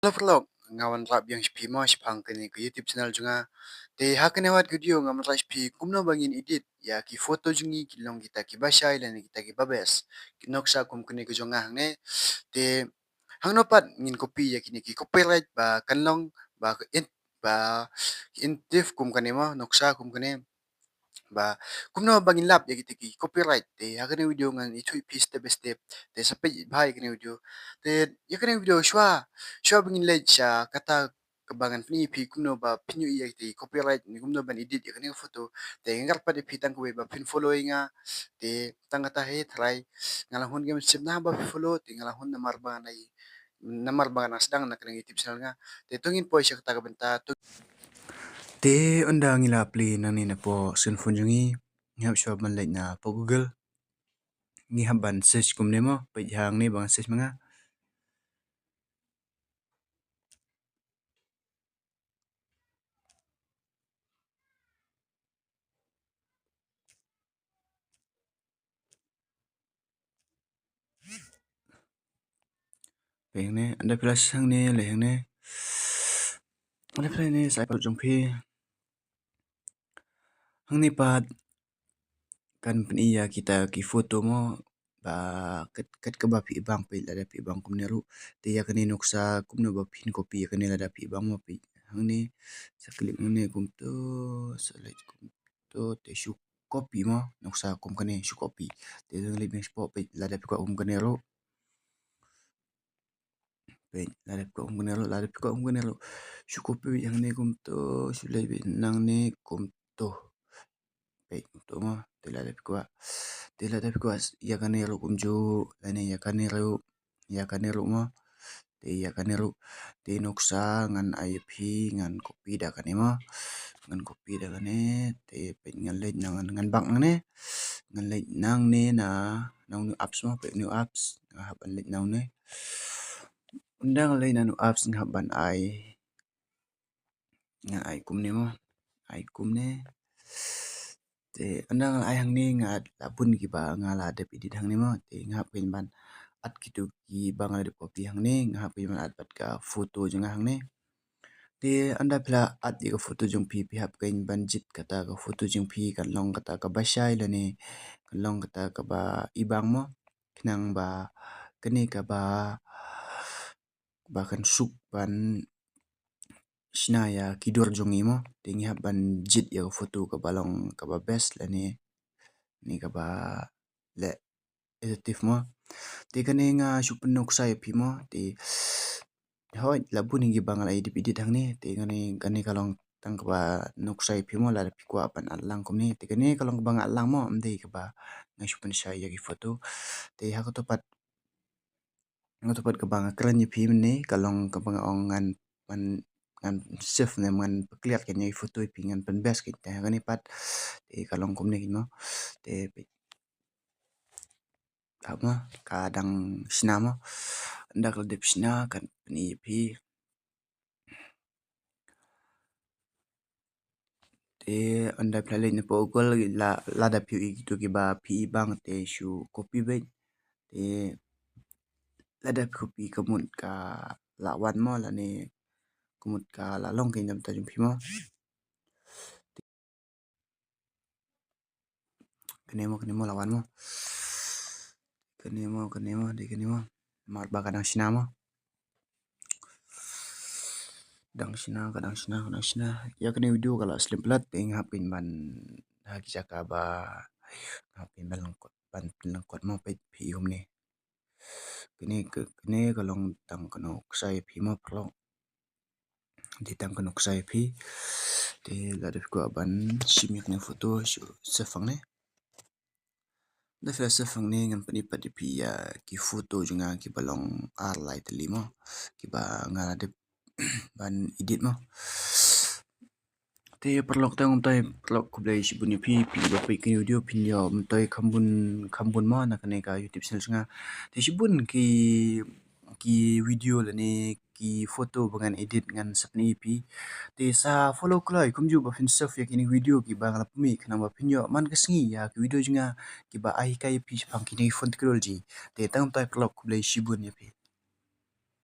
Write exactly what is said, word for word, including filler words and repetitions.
Hello paralok, nga wanrah biang sha phi mo shaphang kane ka YouTube channel jong nga. Te ha kane ka video ngan wanrah sha phi kumno ba ngin edit ïa ki photo jong ngi ki long kita kiba shai lane kita kiba best. Ki nuksa kum kane ka jong nga hangne. Te hangno pat ngin copy ïa kine ki copyright ba kan long ba ka in, ba ki intif kum kane mo, nuksa kum kane. Ba kumno ba ngin lap ïa kita ki copyright. Te ha kane video ngan ïathuh ïa phi step by step. Te sa peit bha ïa kane video. Te ïa kane video shuwa, shuwa ba ngin leit sha kata kaba ngan pyni ïa phi kumno ba phin ïohi ïa kita ki copyright ne kumno ban edit ïa kane ka photo. Te nga kyrpad ïa phi tang kawei ba phin follow ïa nga. Te tang kata hi tharai nga la hun ngam shym nang ba phi follow, te nga la hun namar ba ngan ai namar ba ngan sdang na kane ka YouTube channel nga. Te to ngin poi sha kata ka bynta to. Te ynda ngi la plie nangne na poh cellphone jong ngi, ngi hap shuwa ban leit na poh Google. Ngi hap ban search kumne mo, peit hangne ba ngan search ma nga. Peit hangne, ynda phi la search hangne, leit hangne. Ynda phi leit hangne, sa ai paralok jong phi. Hangne pat kan pyni ïa kita ki photo mo, ba kat, kat kaba phi ibang, peit lada phi ibang kumne ruh. Te ïa kane nuksa kumno ba phin copy ïa kane lada phi ibang mo, peit hangne. Sa click hangne kumto, select kumto, te shu copy mo, nuksa kum kane shu copy. Te dang leit biang shapoh, peit lada phi kwah kum kane ruh. Peit lada phi kwah kum kane ruh, lada phi kwah kum kane ruh. Shu copy beit hangne kumto, shu leit beit nangne kumto. Peit kumto mo, te lada phi kwah. Te lada phi kwah ïa kane ruh kumjuh, lane ïa kane ruh, ïa kane ruh mo. Te ïa kane ruh. Te nuksa ngan ai ïa phi, ngan copy da kane mo. Ngan copy da kane, te peit ngan leit nang, ngan back nangne. Ngan leit nangne na, na une u apps mo, peit une u apps. Nga hap ban leit nangne. Ynda nga leit na une u apps nga hap ban ai. Nga ai kumne mo. Ai kumne. Te ynda nga la ai hangne nga la bun kiba nga la dep edit hangne mo. Te nga hap kein ban add kito kiba nga la dep copy hangne, nga hap kein ban add pat ka photo jong nga hangne. Te ynda phi la add ïa ka photo jong phi, phi hap kein ban jied kata ka photo jong phi kan long kata kaba shai lane kan long kata kaba ibang mo. Khnang ba kane kaba, ba kan suk ban shna ïa ki dur jong ngi mo. Te ngi hap ban jied ïa ka photo kaba long kaba best lane ne kaba leh effective mo. Te kane nga shu pynnoh ksai ïa phi mo. Te hooid, la bun hi kiba nga la edit edit hangne. Te kane, kane ka long tang kaba noh ksai ïa phi mo, lada phi kwah ban add lang kumne. Te kane ka long kaba nga add lang mo, ym dei kaba nga shu pynshai ïa ki photo. Te ha kato pat, kato pat kaba nga kren ïa phi mynne ka long kaba nga ong ngan, ngan, ngan save ne ngan pynkylla kein ïa ki photo ïa phi, ngan pynbest kein. Te ha kane pat te ka long kumne kein mo. Te peit, hap mo, ka dang shna mo. Ynda ka la dep shna kan pyni ïa phi. Te ynda phi la leit na poh Google, la, lada phi ïohi kito kiba phi ibang te shu copy beit. Te lada phi copy ka mut ka la wan mo, lane ka mut ka la long kein na ka bynta jong phi mo. Kane mo, kane mo, la wan mo. Kane mo, kane mo, dei kane mo. Namar ba ka dang shna mo. Dang shna, ka dang shna, ka dang shna. Ïa kane video ka la slem palat, te nga hap kein ban ha ki jaka ba nga hap kein ban lyngkot, ban pynlyngkot mo, peit phi i kumne. Kane ka, kane ka long tang ka noh ksai ïa phi mo paralok. Dei tang ka noh ksai ïa phi. Te lada phi kwah ban shim ïa kane photo, shu save hangne. Ynda phi la save hangne ngan pyni pat ïa phi ïa ki photo jong nga kiba long ar lai tylli mo, kiba nga la dep ban edit mo. Te paralok, tang kumtai paralok, khublei shibun ïa phi, phi ba peit kane ka video, phin ïoh myntoi kham bun, kham bun mo na kane ka YouTube channel jong nga. Te shibun ki, ki video lane ki photo ba ngan edit ngan sa pyni ïa phi. Te sa follow kloi kumjuh ba phin save ïa kine ki video kiba nga la pynmih khnang ba phin ïoh man ka sngi ïa ki video jong nga kiba ai hikai ïa phi shaphang kine ki phone technology. Te tang kumtai paralok, khublei shibun ïa phi.